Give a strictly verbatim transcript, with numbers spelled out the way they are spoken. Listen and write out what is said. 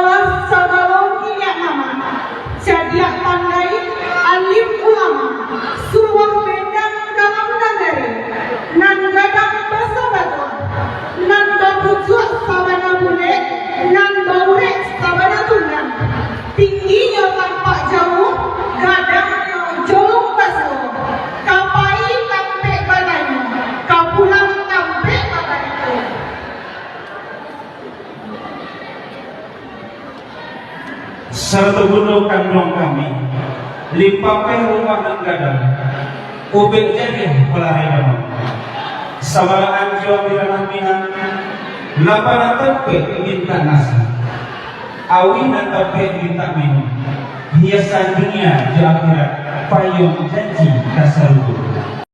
Sabalun inyak mamak, cadiak pandai, alim ulama, suluah bendang dalam nagari, nan gadang basa batuah, nan bapucuak sabana bulek, nan baurek sabana tunggang, tingginyo tampak jauah, gadangnyo jolong basuo, ka pai tampek batanyo, ka pulang tampek babarito. Sarato bundo kanduang kami, limpapeh rumah nan gadang, ubek jadiah palarai damang. Sabalaan jo ambilan Minang, lapangan tampek mintak nasi, auih nan tampek mintak minum, hiasan dunia jo akhirat, payuang janji ka sarugo.